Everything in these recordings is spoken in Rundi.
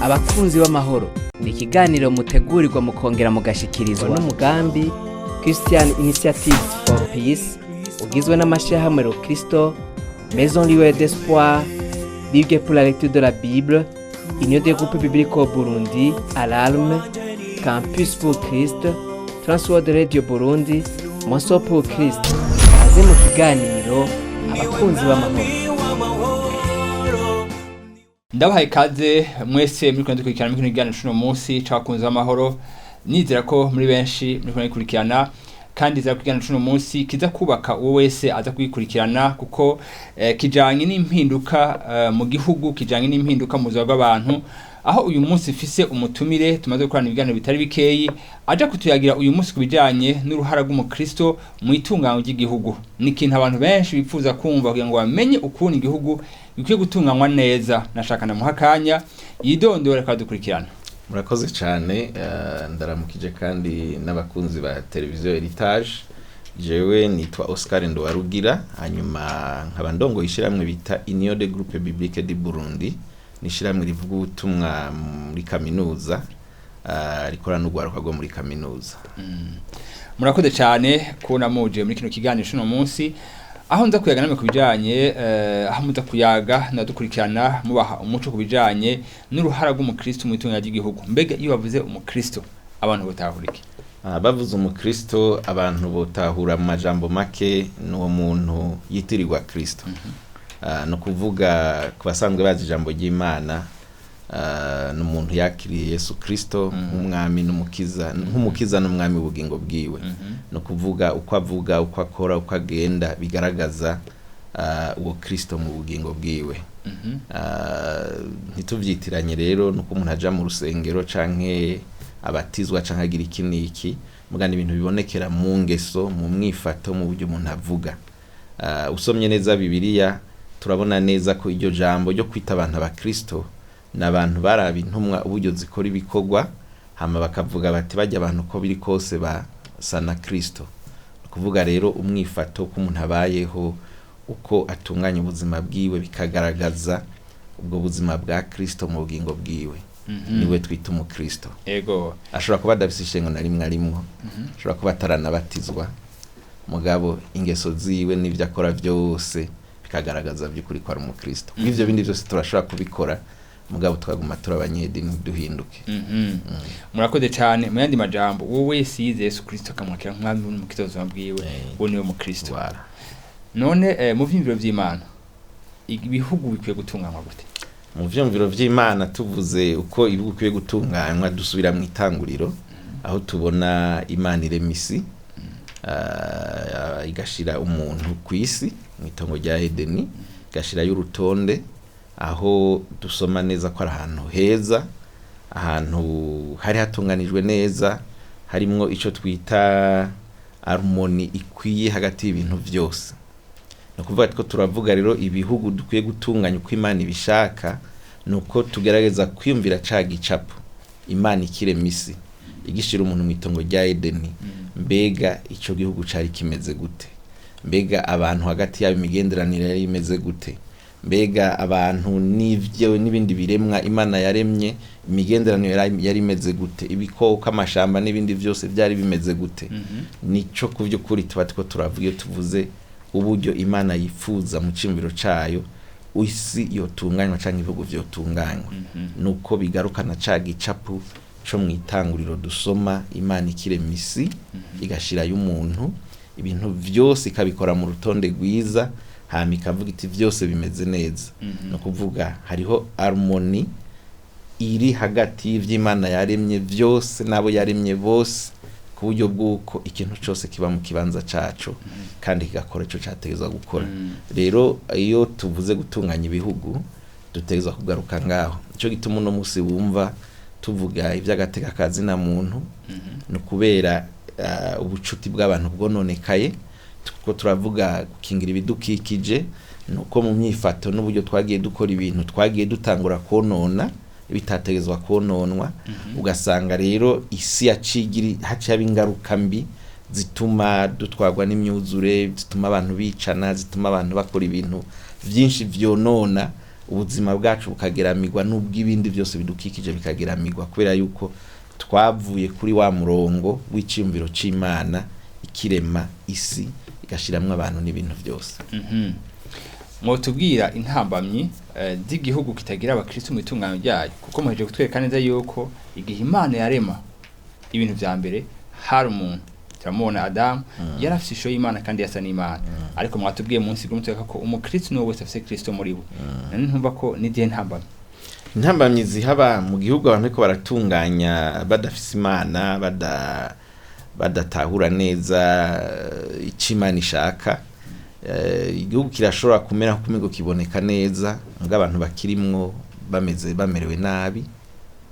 Abakunzi b'amahoro ni ikiganiro mutegurirwa mukongera mugashikirizwa n'umugambi Christian Initiative for Peace, ugizwe n'amashyirahamwe Rokristo, Maison Lueur d'Espoir, Ligue pour la lecture de la Bible, Union des groupes bibliques au Burundi, Alarme, Campus pour Christ, Transworld Radio Burundi, Moso pour Christ. Kaze mu kiganiro Abakunzi b'amahoro. Ndabahaye ikaze mwese muri kumwe dukurikirana muri kino kiganiro c'uno munsi c'Abakunzi b'Amahoro. Nizera ko muri benshi muri kumwe dukurikirana, kandi nizera ko ikiganiro c'uno munsi kiza kubaka uwo wese aza kugikurikirana, kuko kijanye n'impinduka mu gihugu, kijanye n'impinduka mu buzima bw'abantu, aho uyu munsi mfise umutumire tumaze gukorana ibiganiro bitari bikeyi, aja kutuyagira uyu munsi ku bijanye n'uruhara rw'umukristo mu itunganywa ry'igihugu. Ni ikintu abantu benshi bifuza kumva kugira ngo bamenye ukuntu igihugu gikwiye gutunganywa neza. Nashaka ndamuha akanya yidondora akadukurikirana. Murakoze cyane. Ndaramukije kandi n'abakunzi ba televiziyo Heritage. Jewe nitwa Oscar Nduwarugira, hanyuma nkaba ndongoye ishyirahamwe bita Union de Groupe Biblique du Burundi. Ni ishyirahamwe rivuga ubutumwa muri kaminuza, rikora n'urwaruka rwo muri kaminuza. Murakoze cyane kubona muje muri kino kiganiro c'uno munsi, aho nza kuyaga namwe ku bijanye aho muza kuyaga nadukurikirana, mubaha umuco ku bijanye n'uruhara rw'umukristo mu itunganya ry'igihugu. Mbega iyo bavuze umukristo, abantu botahura iki? Bavuze umukristo, abantu botahura mu majambo make n'uwo muntu yitirirwa Kristo. Ni ukuvuga, ku basanzwe bazi ijambo ry'Imana, ni umuntu yakiriye Yesu Kristo nk'umwami n'umukiza, nk'umukiza n'umwami w'ubugingo bwiwe. Ni ukuvuga, uko avuga, uko akora, uko agenda, bigaragaza uwo Kristo mu bugingo bwiwe. Ntituvyitiranye rero nuko umuntu aja mu rusengero canke abatizwa canke agira iki n'iki, mugana ibintu bibonekera mu ngeso, mu mwifato, mu buryo umuntu avuga. Usomye neza Bibiliya, turabona neza ko iryo jambo ryo kwita abantu abakristo ni abantu baraba intumwa uburyo zikora ibikorwa, hama bakavuga bati: "Bajya abantu uko biri kose basa na Kristo." Ni ukuvuga rero umwifato, uko umuntu abayeho, uko atunganya ubuzima bwiwe, bikagaragaza ubwo buzima bwa Kristo mu bugingo bwiwe, niwe twita umukristo. Ashobora kuba adafise ishengo na rimwe arimwo, ashobora kuba ataranabatizwa, mugabo ingeso ziwe n'ibyo akora byose bikagaragaza by'ukuri ko ari umukristo. Ibyo bindi byose turashobora kubikora, mugabo twaguma turi abanyedini, duhinduke. Murakoze cyane. Mu yandi majambo, uwo wese yize Yesu Kristo akamwakira nk'umwami n'umukiza w'ubuzima bwiwe, uwo niwe mukristo. Voilà. None mu vyiyumviro vy'Imana, ibihugu bikwiye gutunganywa gute? Mu vyumviro vy'Imana, tuvuze uko ibihugu bikwiye gutunganywa, dusubira mu itanguriro, aho tubona Imana irema isi, igashira umuntu ku isi mu itongo rya Edeni, igashirayo urutonde, aho dusoma neza ko ari ahantu heza, ahantu hari hatunganijwe neza, harimwo ico twita harmonie ikwiye hagati y'ibintu vyose. Ni ukuvuga ko turavuga rero ibihugu dukwiye gutunganya uko Imana ibishaka, ni uko tugerageza kwiyumvira ca gicapo Imana ikirema isi, igishira umuntu mu itongo rya Edeni. Mbega ico gihugu cari kimeze gute? Mbega abantu hagati yabo imigenderanire yari imeze gute? Mbega abantu n'ivyo n'ibindi biremwa Imana yaremye, imigenderanire yari imeze gute? Ibikoko, amashamba n'ibindi vyose byari bimeze gute? Nico ku by'ukuri tuba two turavuga iyo tuvuze uburyo Imana yifuza mu ciyumviro cayo isi yotunganywa canke ibihugu vyotunganywa, nuko bigarukana ca gicapu co mu itanguriro dusoma, Imana ikirema isi, igashirayo umuntu, ibintu vyose ikabikora mu rutonde rwiza, hama ikavuga iti: "Vyose bimeze neza." Ni ukuvuga hariho harmonie iri hagati y'ivy'Imana yaremye vyose n'abo yaremye bose, ku buryo bw'uko ikintu cose kiba mu kibanza caco kandi kigakora ico categezwa gukora. Rero iyo tuvuze gutunganya ibihugu, dutegerezwa kugaruka ngaho. Nico gituma uno musi wumva tuvuga ivy'agateka ka zina muntu, ni ukubera ubucuti bw'abantu bwononekaye. Tuko turavuga gukingira ibidukikije, nuko mu myifato n'uburyo twagiye dukora ibintu, twagiye dutangura konona bitategezwa kononwa, ugasanga rero isi yacigira haciye haba ingaruka mbi zituma dutwarwa n'imyuzure, zituma abantu bicana, zituma abantu bakora ibintu byinshi vyonona. Ubuzima bwacu bukageramirwa n'ubw'ibindi byose bidukikije bikageramirwa, kubera yuko twavuye kuri wa murongo w'iciyumviro c'Imana ikirema isi igashiramwo abantu n'ibintu byose. Mwotubwira intambamyi z'igihugu kitagira abakristo mu itungano ryayo, kuko muhejeje kutwereka neza yuko igihe Imana yarema ibintu vya mbere hari umuntu, turamubona Adamu yari afise ishusho y'Imana kandi yasa n'Imana, ariko mwatubwiye munsi gumutwereka ko umukristo niwe wese afise Kristo muri we. None ntumva ko n'igihe ntambamyi Intambamyi zihaba mu gihugu abantu ariko baratunganya badafise Imana, badatahura neza ico Imana ishaka, igihugu kirashobora kumera nkuko kiboneka neza, mbwa abantu bakirimwo bameze bamerewe nabi,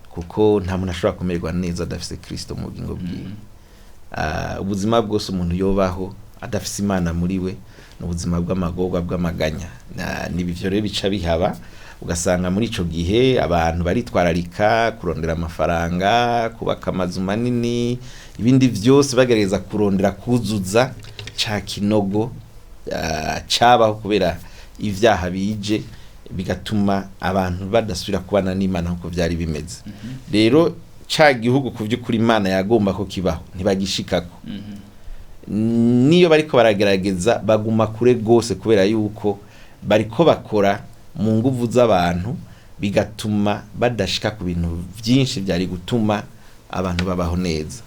kuko nta muntu ashobora kumererwa neza adafise Kristo mu bugingo bwiwe. Ubuzima bwose umuntu yobaho adafise Imana muri we ni ubuzima bw'amagorwa, bw'amaganya. Ni ivyo rero bica bihaba, ugasanga muri ico gihe abantu baritwararika kurondera amafaranga, kubaka amazu manini, ibindi vyose bagerageza kurondera kuzuza ca kinogo cabaho kubera ivyaha bije bigatuma abantu badasubira kubana n'Imana nkuko vyari bimeze. Rero ca gihugu ku vy'ukuri Imana yagomba ko kibaho ntibagishikako. Niyo bariko baragerageza baguma kure gose, kubera yuko bariko bakora mu nguvu z'abantu, bigatuma badashika ku bintu vyinshi vyari gutuma abantu babaho neza.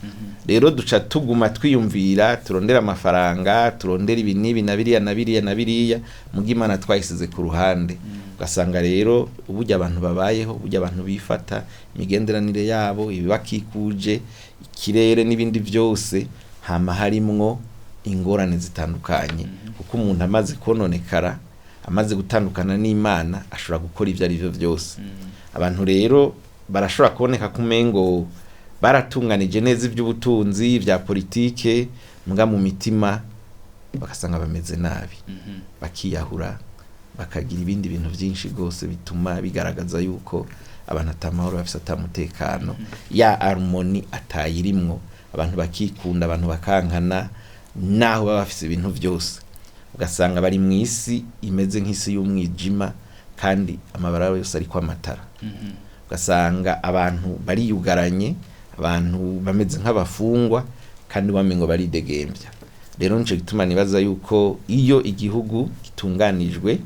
Rero duca tuguma twiyumvira turondera amafaranga, turondera ibi n'ibi na biriya na biriya na biriya, muga Imana twayisize ku ruhande. Ugasanga rero uburyo abantu babayeho, uburyo abantu bifata, imigenderanire yabo, ibibakikuje, ikirere n'ibindi byose, hama harimwo ingorane zitandukanye, kuko umuntu amaze kononekara, amaze gutandukana n'Imana, ashobora gukora ibyo ari byo byose. Abantu rero barashobora kuboneka kumengo baratunganije neza iby'ubutunzi, bya politike, mbwa mu mitima bagasanga bameze nabi, bakiyahura, bakagira ibindi bintu byinshi rwose bituma bigaragaza yuko abantu atamahoro bafise, atamutekano, ya harmony atayirimwo, abantu bakikunda, abantu bakankana, naho baba bafise ibintu byose, ugasanga bari mu isi imeze nk'isi y'umwijima kandi amabara yose ariko amatara. Ugasanga abantu bariyugaranye, abantu bameze nk'abafungwa kandi wamengo baridegembya. Rero nico gituma nibaza yuko iyo igihugu gitunganijwe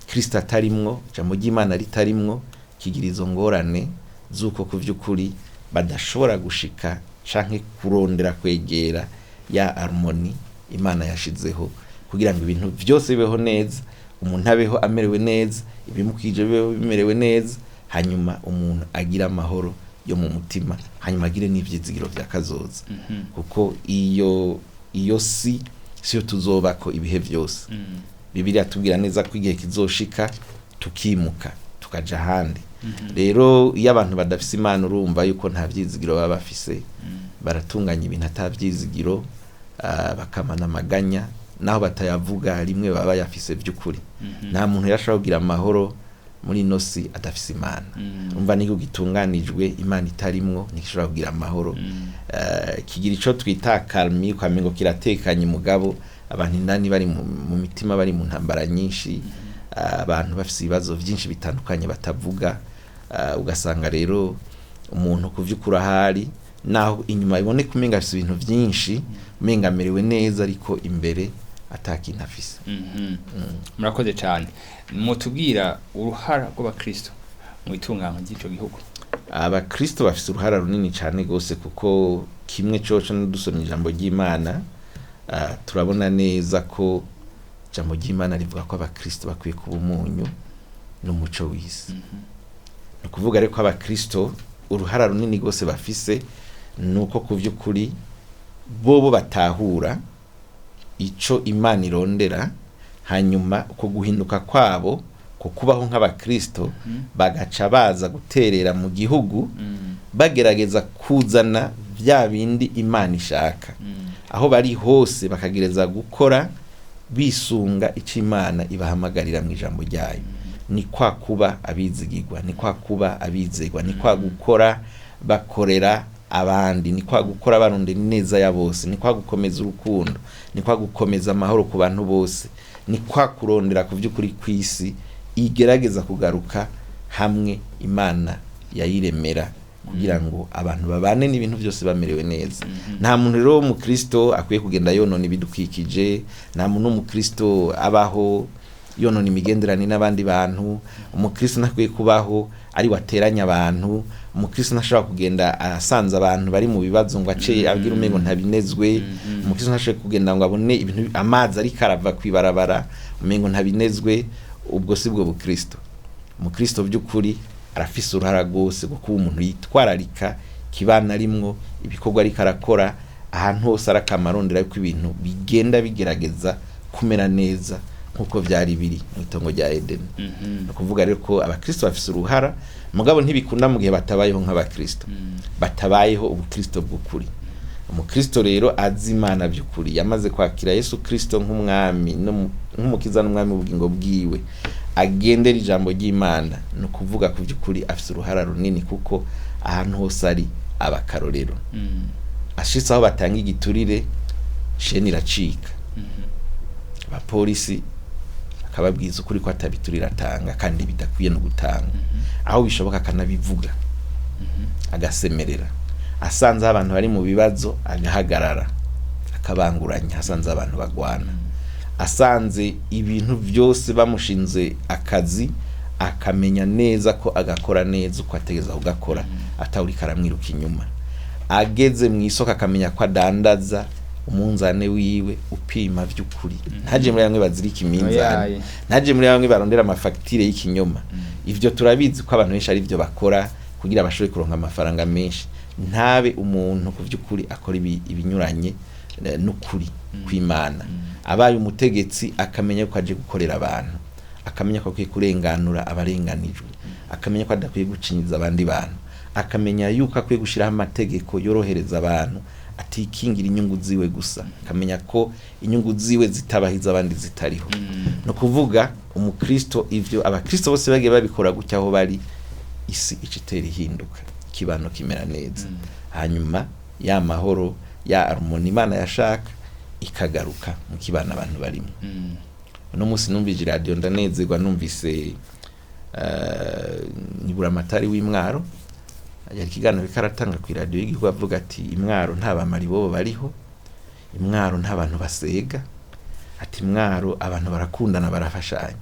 Kristo atarimwo, ijambo ry'Imana ritarimwo, kigira izo ngorane z'uko ku vy'ukuri badashobora gushika canke kurondera kwegera ya harmony Imana yashizeho kugira ngo ibintu vyose bibeho neza, umuntu abeho amerewe neza, ibimukije bibeho bimerewe neza, hanyuma umuntu agira amahoro yo mu mutima, hanyuma agire n'ivyizigiro vya kazoza, kuko iyo si siyo tuzobako ibihe vyose. Bibiliya tubwira neza ko igihe kizoshika tukimuka tukaja ahandi. Rero iyo abantu badafise Imana, urumva yuko nta vyizigiro baba bafise, baratunganya ibintu ata vyizigiro, bakamana amaganya, naho batayavuga rimwe baba bayafise vy'ukuri. Nta muntu yashobora kugira amahoro muri ino si adafise Imana. Umva, n'igihugu gitunganijwe Imana itarimwo ntigishobora kugira amahoro. Kigira ico twita calme, ukamengo kiratekanye, mugabo abantu indani bari mu mitima bari mu ntambara nyinshi, abantu bafise ibibazo vyinshi bitandukanye batavuga. Ugasanga rero umuntu ku vy'ukuri ahari, naho inyuma iboneka umenga afise ibintu vyinshi, umenga amerewe neza, ariko imbere ata kintu afise. Murakoze cyane. Mutubwira uruhara rw'abakristo mu itunganywa ry'ico gihugu. Abakristo bafise uruhara runini cyane gose, kuko kimwe coco dusomye ijambo ry'Imana, turabona neza ko ijambo ry'Imana rivuga ko abakristo bakwiye kuba umunyu n'umuco w'isi. Ni ukuvuga rero ko abakristo uruhara runini rwose bafise ni uko ku vy'ukuri bobo batahura ico Imana irondera, hanyuma uko guhinduka kwabo ku kubaho nk'abakristo bagaca baza guterera mu gihugu, bagerageza kuzana vya bindi Imana ishaka. Aho bari hose bakagereza gukora bisunga ico Imana ibahamagarira mu ijambo ryayo. Ni kwa kuba abizigirwa, ni kwa kuba abizegwa, ni kwa gukora bakorera abandi, ni kwa gukora barondera ineza ya bose, ni kwa gukomeza urukundo, ni kwa gukomeza amahoro ku bantu bose, ni kwa kurondera ku vy'ukuri kw'isi. igerageza kugaruka hamwe Imana yayiremera kugira ngo abantu babane n'ibintu byose bamerewe neza. Nta muntu rero w'umukristo akwiye kugenda yonona ibidukikije, nta muntu w'umukristo abaho yonona imigenderanire n'abandi bantu, umukristo ntakwiye kubaho ari wateranya abantu, umukristo ntashobora kugenda asanze abantu bari mu bibazo ngo ace abwira umengo ntabinezwe, umukristo ntashobora kugenda ngo abone ibintu amazi ariko arava kwibarabara umengo ntabinezwe. Ubwo si bwo bukristo. Umukristo by'ukuri arafise uruhara rwose rwo kuba umuntu yitwararika kibana arimwo, ibikorwa ariko arakora ahantu hose arakamarondera yuko ibintu bigenda bigerageza kumera neza nk'uko byari biri mu itongo rya Edeni. Ni ukuvuga rero ko abakristo bafise uruhara, mugabo ntibikunda mu gihe batabayeho nk'abakristo, batabayeho ubukristo bw'ukuri. Umukristo rero azi Imana by'ukuri, yamaze kwakira Yesu Kristo nk'umwami nk'umukiza n'umwami w'ubugingo bwiwe, agendera ijambo ry'Imana, ni ukuvuga ku by'ukuri afise uruhara runini, kuko ahantu hose ari abakarorero. Ashitse aho batanga igiturire, sheni iracika, abapolisi akababwiza ukuri ko atabiturire atanga kandi bidakwiye no gutanga, aho bishoboka akanabivuga, agasemerera. Asanze abantu bari mu bibazo agahagarara akabanguranya, asanze abantu bagwana, asanze ibintu byose bamushinze akazi akamenya neza ko agakora neza uko ategeza kugakora, atawuriko aramwiruka inyuma. Ageze mu isoko akamenya ko adandaza umunzane wiwe upima by'ukuri, ntaje muri bamwe bazirika iminzani, ntaje muri bamwe barondera amafagitire y'ikinyoma. Ivyo turabizi ko abantu benshi ari byo bakora kugira bashobore kuronka amafaranga menshi. Ntabe umuntu ku by'ukuri akora ibinyuranye n'ukuri kw'Imana. Abaye umutegetsi akamenya ko aje gukorera abantu, akamenya ko akwiye kurenganura abarenganijwe, akamenya ko adakwiye gucinyiza abandi bantu, akamenya yuko akwiye gushyiraho amategeko yorohereza abantu, atikingira inyungu ziwe gusa, akamenya ko inyungu ziwe zitabahiza abandi zitariho. Ni ukuvuga umukristo, ivyo abakristo bose bagiye babikora gutya aho bari, isi ica itera ihinduka, ikibano kimera neza, hanyuma ya mahoro ya harmoni Imana yashaka ikagaruka mu kibano abantu barimo. Uno munsi numvise radio ndanezerwa, numvise Niburamatari w'Imwaro yari ikiganiro karatanga ku radio y'igihugu, avuga ati Imwaro nta bamari bobo bariho, Imwaro nta bantu basega, ati Imwaro abantu barakundana barafashanya,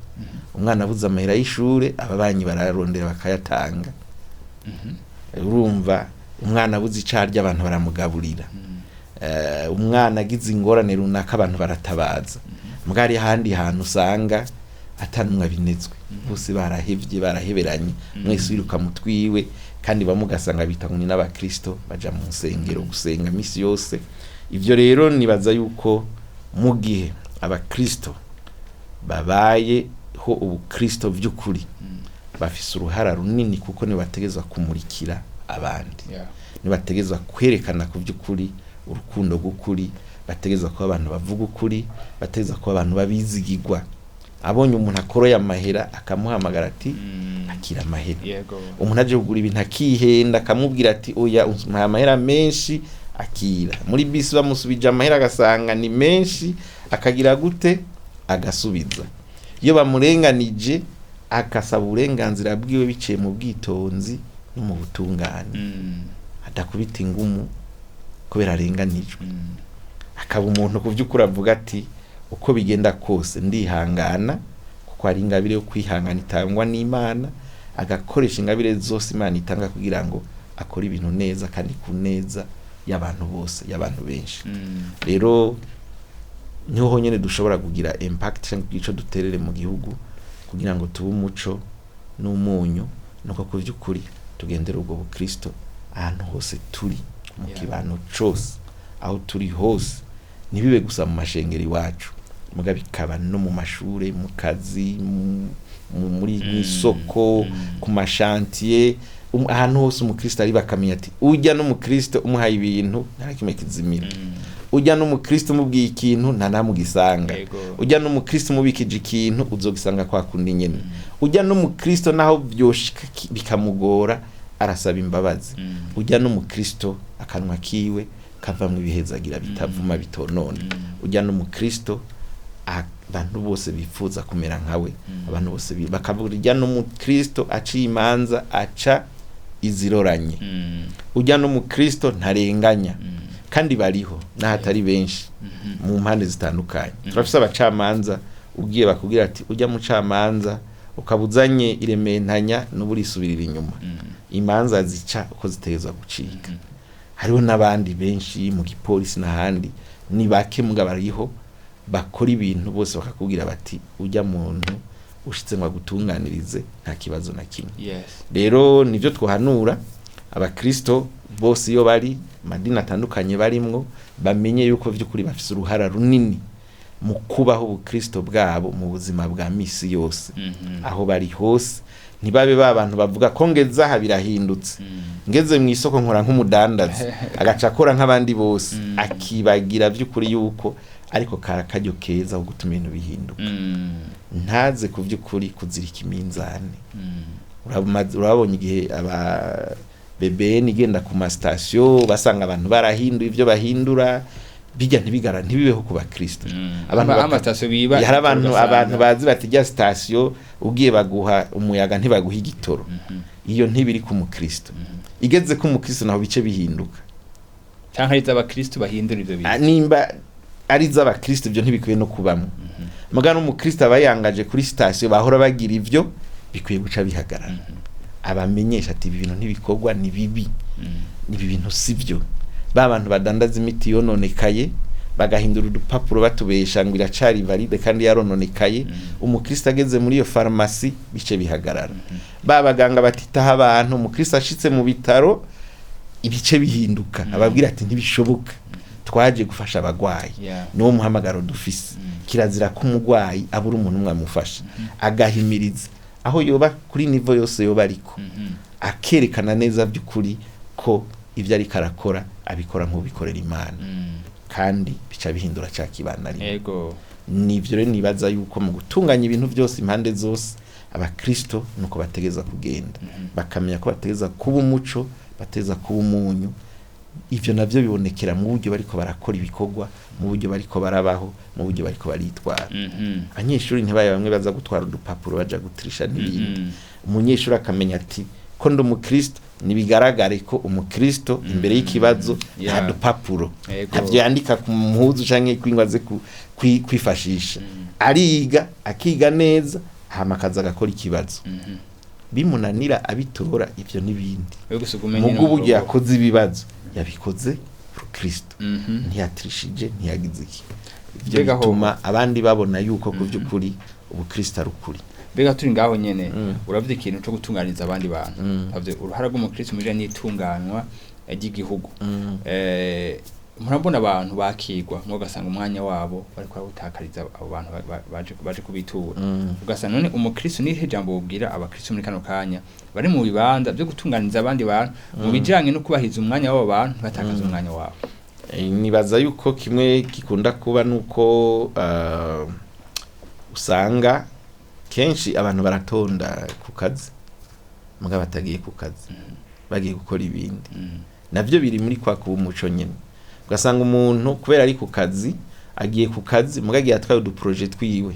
umwana abuze amahera y'ishure ababanyi bararondera bakayatanga, urumva umwana abuze icarya abantu baramugaburira, umwana agize ingorane runaka abantu baratabaza. Mbwa ahandi hantu usanga atanumwe abinezwe, bose barahevye baraheberanye, mwese wiruka mutwiwe, kandi bamugasanga bita ngo ni n'abakristo baja mu nsengero gusenga misi yose. Ivyo rero nibaza yuko mu gihe abakristo babayeho ubukristo by'ukuri bafise uruhara runini, kuko nibategezwa kumurikira abandi, nibategezwa kwerekana ku by'ukuri urukundo rw'ukuri, bategezwa kuba abantu bavuga ukuri, bategezwa kuba abantu babizigirwa. Abonye umuntu akoroye amahera akamuhamagara ati akira amahera, umuntu aje kugura ibintu akihenda akamubwira ati oya umpaye amahera menshi, akira. Muri bisi bamusubije amahera agasanga ni menshi, akagira gute, agasubiza. Iyo bamurenganije akasaba uburenganzira bwiwe biciye mu bwitonzi no mu butungane, adakubita ingumu kubera arenganijwe. Akaba umuntu ku by'ukuri avuga ati uko bigenda kose ndihangana, kuko hari ingabire yo kwihangana itangwa n'Imana, agakoresha ingabire zose Imana itanga kugira ngo akore ibintu neza kandi ku neza y'abantu bose, y'abantu benshi. Rero niho honyine dushobora kugira impact cyangwa ico duterere mu gihugu kugira ngo tube umuco n'umunyu, nuko ku by'ukuri tugendera ubwo bukristo ahantu hose turi, mu kibano cose, aho turi hose, ntibibe gusa mu mashengero iwacu, muga bikaba no mu mashure, mu kazi, muri mw'isoko, ku mashantiye, ahantu hose umukristo ari, bakamenya ati ujya n'umukristo umuhaye ibintu nta kimwe kizimira, ujya n'umukristo umubwiye ikintu nta namugisanga, ujya n'umukristo umubikije ikintu uzogisanga kwa kundi nyene, ujya n'umukristo naho byoshika bikamugora arasaba imbabazi, ujya n'umukristo akanwa kiwe kavamwo ibihezagira bitavuma bitonona, ujya n'umukristo Abantu bose bifuza kumera nkawe, abantu bose bakavuga ujya n'umukristo aciye imanza aca iziroranye, ujya n'umukristo ntarenganya, kandi bariho n'ahatari benshi mu mpande zitandukanye. Turafise abacamanza ugiye bakubwira ati ujya mucamanza ukabuzanye irementanya n'uburisubirira inyuma, imanza zica uko zitegerezwa gucika. Hariho n'abandi benshi mu gipolisi n'ahandi, ni bake muga bariho bakora ibintu bose bakakubwira bati ujya muntu ushitse ngo agutunganirize nta kibazo na kimwe. Rero nivyo twohanura abakristo bose iyo bari madini atandukanye barimwo, bamenye yuko vy'ukuri bafise uruhara runini mu kubaho ubukristo bwabo mu buzima bwa misi yose, aho bari hose. Ntibabe ba bantu bavuga ko ngeze aha birahindutse, ngeze mu isoko nkora nk'umudandaza, agaca akora nk'abandi bose, akibagira by'ukuri yuko ariko kara karyo keza ko gutuma ibintu bihinduka. Ntaze ku by'ukuri kuzirika iminzani. Urabonye igihe aba BBN igenda ku masitasiyo basanga abantu barahinduye ibyo bahindura, bijya ntibigara ntibibeho ku bakristo. Abantu amatasiyo biba hari abantu bazi bati rya sitasiyo ugiye baguha umuyaga ntibaguha igitoro, iyo ntibiri ku mukristo. Igeze ku mukristo naho bice bihinduka. Canke ari iz'abakristo bahindura ivyo bintu. Nimba ari iz'abakristo ibyo ntibikwiye no kubamo. Muga n'umukristo aba yangaje kuri sitasiyo bahora bagira ivyo bikwiye guca bihagarara, abamenyesha ati ibi bintu ntibikorwa, ni bibi, ibi bintu si byo. Ba bantu badandaza imiti yononekaye bagahindura udupapuro batubesha ngo iracari valide kandi yarononekaye, umukristo ageze muri iyo farumasi bice bihagarara. Ba baganga batitaho abantu, umukristo ashitse mu bitaro ibice bihinduka, ababwira ati ntibishoboka, twaje gufasha abagwayi, niwo muhamagaro dufise. Kirazira ko umugwayi abura umuntu umwe amufasha, agahimiriza aho yoba kuri nivo yose yoba ariko, akerekana neza by'ukuri ko ibyo ariko arakora abikora nk'ubikorera Imana, kandi bica bihindura ca kibana rimwe. Nivyo rero nibaza yuko mu gutunganya ibintu byose impande zose abakristo nuko bategeza kugenda, bakamenya ko bategeza kuba umuco, bateza kuba umunyu. Ivyo navyo bibonekera mu buryo bariko barakora ibikorwa, mu buryo bariko barabaho, mu buryo bariko baritwara. Abanyeshuri ntibaye bamwe baza gutwara udupapuro baja gutirisha n'ibindi. Umunyeshuri akamenya ati ko ndi umukristo, nibigaragare ko umukristo imbere y'ikibazo nta dupapuro, ntavyo yandika ku mpuzu canke kwingwa ze kwifashisha, ariga akiga neza hama akaza agakora ikibazo, bimunanira abitora ivyo n'ibindi. Mugo uburyo yakoze ibibazo yabikoze rukristo, ntiyatirishije, ntiyagize iki. Ivyo bituma abandi babona yuko ku vy'ukuri ubukristo ari ukuri. Mbega turi ngaho nyene, uravuze ikintu co gutunganiza abandi bantu, uravuze uruhara rw'umukristo mu bijanye n'itunganywa ry'igihugu. Murabona abantu bakigwa mwo ugasanga umwanya wabo bariko barawutakariza abo bantu baje kubitura, ugasanga none umukristo ni jambo wobwira abakristo muri kano kanya bari mu bibanza byo gutunganiza abandi bantu mu bijanye no kubahiriza umwanya w'abo bantu ntibatakaze umwanya wabo? Nibaza yuko kimwe gikunda kuba nuko usanga kenshi abantu baratonda ku kazi muga batagiye ku kazi, bagiye gukora ibindi. Navyo biri muri kwa kuba umuco nyene. Ugasanga umuntu kubera ari ku kazi agiye ku kazi muga agiye atwaye uduprojet twiwe,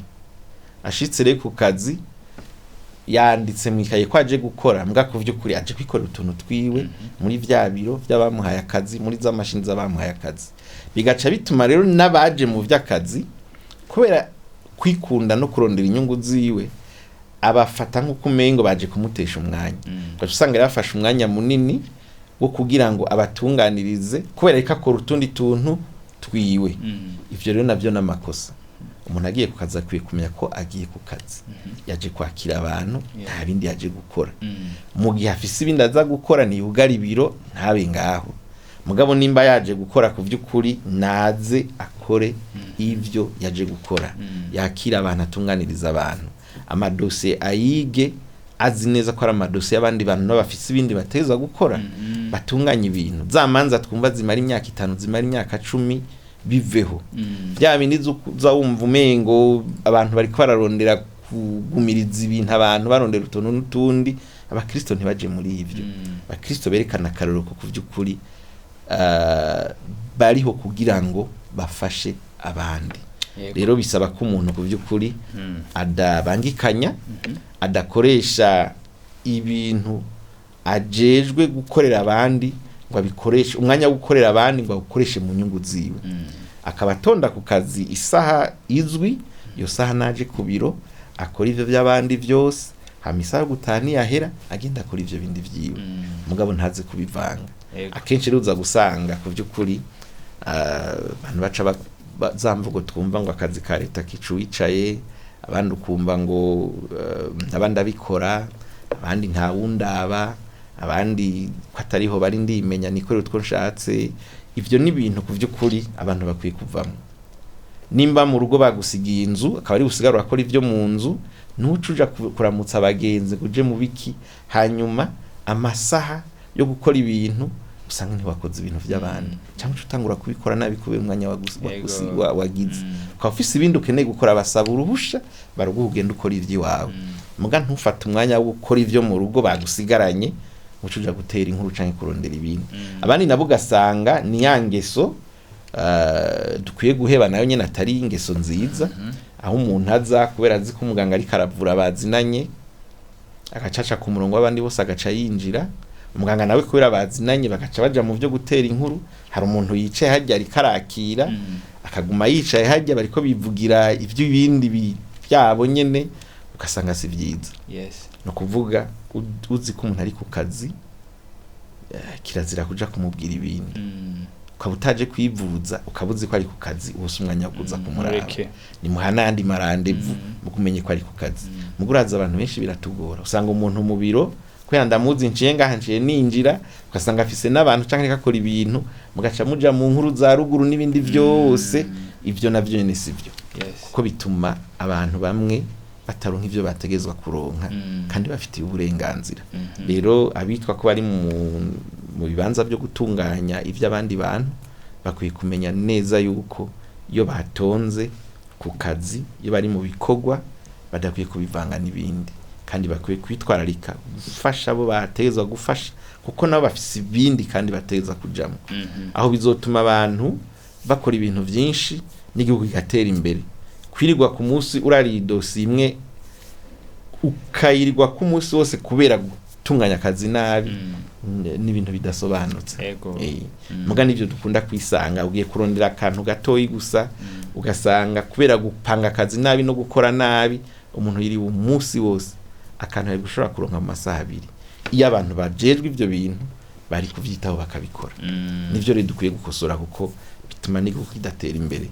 ashitse rero ku kazi yanditse mwikaye ko aje gukora, muga ku vy'ukuri aje kwikorera utuntu twiwe muri vya biro vy'abamuhaye akazi, muri za mashini z'abamuhaye akazi. Bigaca bituma rero n'abaje mu vy'akazi kubera kwikunda no kurondera inyungu ziwe abafata nk'uko umengo baje kumutesha umwanya. Ugaca usanga yafashe umwanya munini wo kugira ngo abatunganirize kubera ariko akora utundi tuntu twiwe. Ivyo rero navyo n'amakosa. Umuntu agiye ku kazi akwiye kumenya ko agiye ku kazi, yaje kwakira abantu, nta bindi yaje gukora. Mu gihe afise ibindi aza gukora niyugara ibiro ntabe ngaho. Mugabo nimba yaje gukora ku vy'ukuri naze akore ivyo yaje gukora, yakira abantu, atunganiriza abantu, amadosiye ayige azi neza ko ari amadosiye y'abandi bantu nabo bafise ibindi bateza gukora, batunganya ibintu. Za manza twumva zimara imyaka 5 zimara imyaka 10 biveho. Bya bindi uza wumva umengo abantu bariko bararondera kugumiriza ibintu, abantu barondera utuntu n'utundi. Abakristo ntibaje muri ivyo. Abakristo berekana akarorero ko ku vy'ukuri bariho kugira ngo bafashe abandi. Rero bisaba ko umuntu ku by'ukuri adabangikanya, adakoresha ibintu ajejwe gukorera abandi ngo abikoreshe umwanya wo gukorera abandi ngo awukoreshe mu nyungu ziwe. Akaba atonda ku kazi isaha izwi, iyo saha naje ku biro akora ivyo by'abandi byose, hama isaha yo gutaha niyahera agenda akora ivyo bindi vyiwe, mugabo ntaze kubivanga. Akenshi rero uza gusanga ku by'ukuri abantu baca za mvugo twumva ngo akazi ka leta kica uwicaye, abandi ukumva ngo abandi abikora, abandi ntawundaba, abandi ko atariho bari ndimenya nikorera utwo nshatse. Ivyo ni ibintu ku by'ukuri abantu bakwiye kuvamo. Nimba mu rugo bagusigiye inzu akaba ari usigara urakora ivyo mu nzu, ntuce uja kuramutsa abagenzi ngo uje mu biki, hanyuma amasaha yo gukora ibintu usanga ntiwakoze ibintu by'abandi, cyangwa uca utangura kubikora nabi kubera umwanya wagize. Ukaba ufise ibindi ukeneye gukora, basaba uruhusha baruguha ugenda ukora ivy'iwawe, muga ntufate umwanya wo gukora ivyo mu rugo bagusigaranye uca uja gutera inkuru canke kurondera ibindi. Abandi nabo ugasanga ni ya ngeso dukwiye guheba nayo nyene atari ingeso nziza, aho umuntu aza kubera azi ko umuganga ariko aravura bazinanye, agacaca ku murongo w'abandi bose agaca yinjira. Umuganga nawe kubera bazinanye bagaca baja mu vyo gutera inkuru. Hari umuntu yicaye harya ariko arakira, akaguma yicaye harya bariko bivugira ivy'ibindi byabo nyene, ugasanga si vyiza. Ni ukuvuga uzi ko umuntu ari ku kazi, kirazira kuja kumubwira ibindi. Ukaba utaje kwivuza, ukaba uzi ko ari ku kazi, uwo si umwanya wo kuza kumuraba. Mureke. Nimuha n'andi marandevu mukumenye ko ari ku kazi. Mugo uraza abantu benshi biratugora, usanga umuntu mu biro kubera ndamuzi nciye ngaha nciye ninjira, ugasanga afise n'abantu canke ariko akora ibintu, mugaca muja mu nkuru za ruguru n'ibindi vyose. Ivyo navyo nyene si vyo, kuko bituma abantu bamwe bataronka ivyo bategezwa kuronka kandi bafitiye uburenganzira. Rero abitwa ko bari mu bibanza byo gutunganya ivy'abandi bantu bakwiye kumenya neza yuko iyo batonze ku kazi, iyo bari mu bikorwa, badakwiye kubivanga n'ibindi, kandi bakwiye kwitwararika gufasha abo bategezwa gufasha, kuko nabo bafise ibindi kandi bategezwa kujamwo. Aho bizotuma abantu bakora ibintu vyinshi n'igihugu kigatera imbere. Kwirirwa ku munsi urariye idosiye imwe, ukayirirwa ku munsi wose kubera gutunganya akazi nabi, n'ibintu bidasobanutse. Muga nivyo dukunda kwisanga, ugiye kurondera akantu gatoyi gusa, ugasanga kubera gupanga akazi nabi no gukora nabi, umuntu yiriwe umunsi wose akantu yari gushobora kuronka mu masaha abiri. Iyo abantu bajejwe ivyo bintu bari kuvyitaho bakabikora. Nivyo rero dukwiye gukosora, kuko bituma n'igihugu kidatera imbere,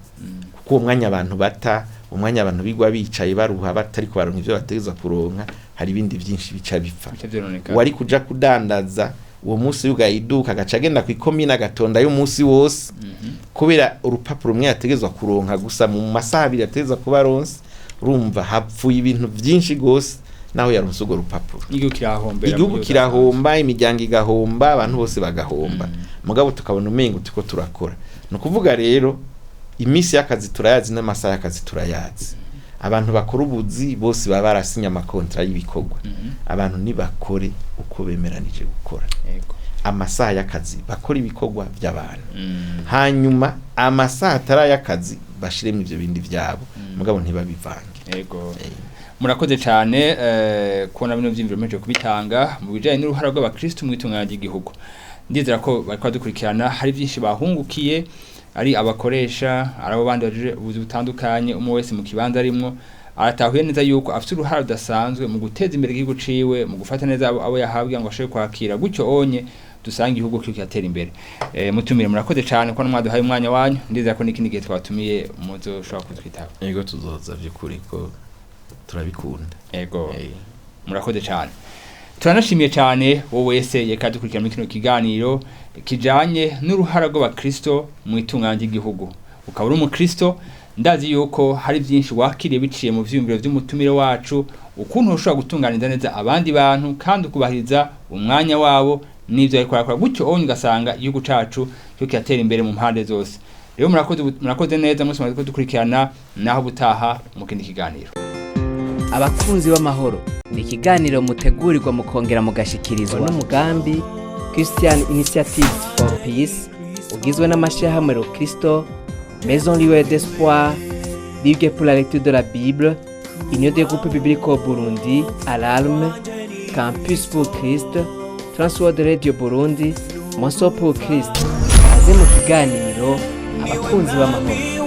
kuko uwo mwanya abantu bata, umwanya abantu bigwa bicaye baruha batariko baronka ivyo bategerezwa kuronka, hari ibindi vyinshi bica bipfa. Bica vyononekara. Uwari kuja kudandaza uwo munsi yugaye iduka agaca agenda kw'ikomine agatonda y'umunsi wose, kubera urupapuro rumwe yategerezwa kuronka gusa mu masaha abiri yategerezwa kuba aronse, urumva hapfuye ibintu vyinshi gose naho yaronse urwo rupapuro. Igihugu kirahombera. Igihugu kirahomba, imiryango igahomba, abantu bose bagahomba, mugabo tukabona umengo turiko turakora. Ni ukuvuga rero iminsi y'akazi turayazi n'amasaha y'akazi turayazi. Abantu bakora ubuzi bose baba barasinye amakontra y'ibikorwa. Abantu ntibakore uko bemeranije gukora. Amasaha y'akazi bakora ibikorwa by'abantu, hanyuma amasaha atari ay'akazi bashiremo ivyo bindi vyabo, mugabo ntibabivange. Murakoze cyane kubona bino vyiyumviro mpejeje kubitanga mu bijanye n'uruhara rw'abakristo mu itunganya ry'igihugu. Ndizera ko bariko badukurikirana hari byinshi bahungukiye, ari abakoresha, ari abo bandi baje ubuzi butandukanye, umwe wese mu kibanza arimwo aratahuye neza yuko afite uruhara rudasanzwe mu guteza imbere igihugu ciwe, mu gufata neza abo yahabwa ngo ashobore kwakira, gutyo onye dusanga igihugu kiriko kiratera imbere. Mutumire murakoze cyane ko mwaduhaye umwanya wanyu. Ndizera ko n'ikindi gihe twabatumiye muzoshobora kutwitaba. Yego, tuzoza vy'ukuri ko turabikunda. Murakoze cyane. Turanashimiye cyane wowe wese yeka dukurikirana muri kino kiganiro kijanye n'uruhara rw'abakristo mu itunganya ry'igihugu. Ukaba uri umukristo, ndazi yuko hari byinshi wakiriye biciye mu vyiyumviro vy'umutumire wacu, ukuntu ushobora gutunganiriza neza abandi bantu kandi ukubahiriza umwanya wabo n'ivyo ariko arakora, gutyo onye ugasanga igihugu cacu cyo kiratera imbere mu mpande zose. Rero murakoze, murakoze neza mwese mwaje kudukurikirana, naho butaha mu kindi kiganiro. Abakunzi b'amahoro ni ikiganiro mutegurirwa mukongera mugashikirizwa n'umugambi Christian Initiative for Peace, ugizwe n'amashyirahamwe Rokristo, Maison Lieu d'Espoir. Ligue pour la lecture de la Bible, Union des groupes bibliques au Burundi, Alarme, Campus pour Christ, Transworld Radio Burundi, Moso pour Christ. Kaze mu kiganiro abakunzi b'amahoro.